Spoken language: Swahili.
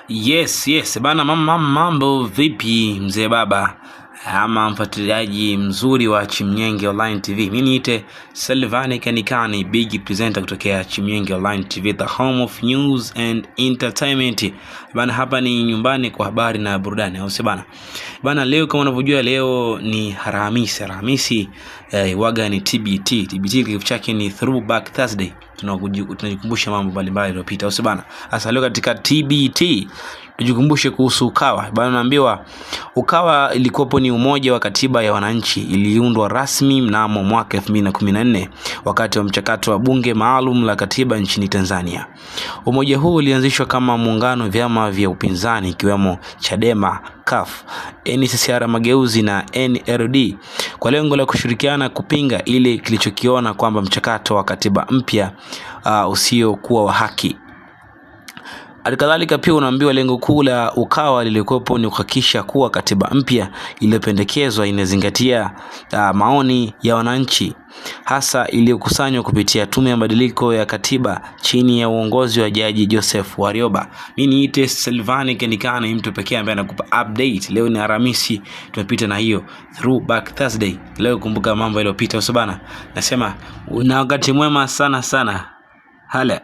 Yes, yes bana, mambo vipi mzee baba ama mfuatiliaji mzuri wa Chimnyenge Online TV. Mimi niite Selvani Kanikani, big presenter kutokea Chimnyenge Online TV, the home of news and entertainment. Bana, hapa ni nyumbani kwa habari na burudani, au sio bana? Bana, leo kama unavyojua, leo ni Alhamisi. Alhamisi waga ni TBT. TBT kifupi chake ni Throwback Thursday. Tunajikumbusha mambo mbalimbali yaliyopita, au sio bana? Sasa leo katika TBT tujikumbushe kuhusu Ukawa. Bana, naambiwa Ukawa ilikuwepo ni umoja wa katiba ya wananchi, iliundwa rasmi mnamo mwaka 2014 wakati wa mchakato wa bunge maalum la katiba nchini Tanzania. Umoja huu ulianzishwa kama muungano wa vyama vya upinzani ikiwemo Chadema, CUF, NCCR Mageuzi na NLD kwa lengo la kushirikiana kupinga ile kilichokiona kwamba mchakato wa katiba mpya usiokuwa wa haki. Halikadhalika pia unaambiwa lengo kuu la Ukawa lilikuwepo ni kuhakikisha kuwa katiba mpya iliyopendekezwa inazingatia maoni ya wananchi, hasa iliyokusanywa kupitia Tume ya Mabadiliko ya Katiba chini ya uongozi wa Jaji Joseph Warioba. Mimi niite Selvani Kendikana, mtu pekee ambaye anakupa update. Leo ni Alhamisi, tumepita na hiyo Throwback Thursday. Leo kumbuka mambo yaliyopita, usibana. Nasema una wakati mwema sana sana. Hala.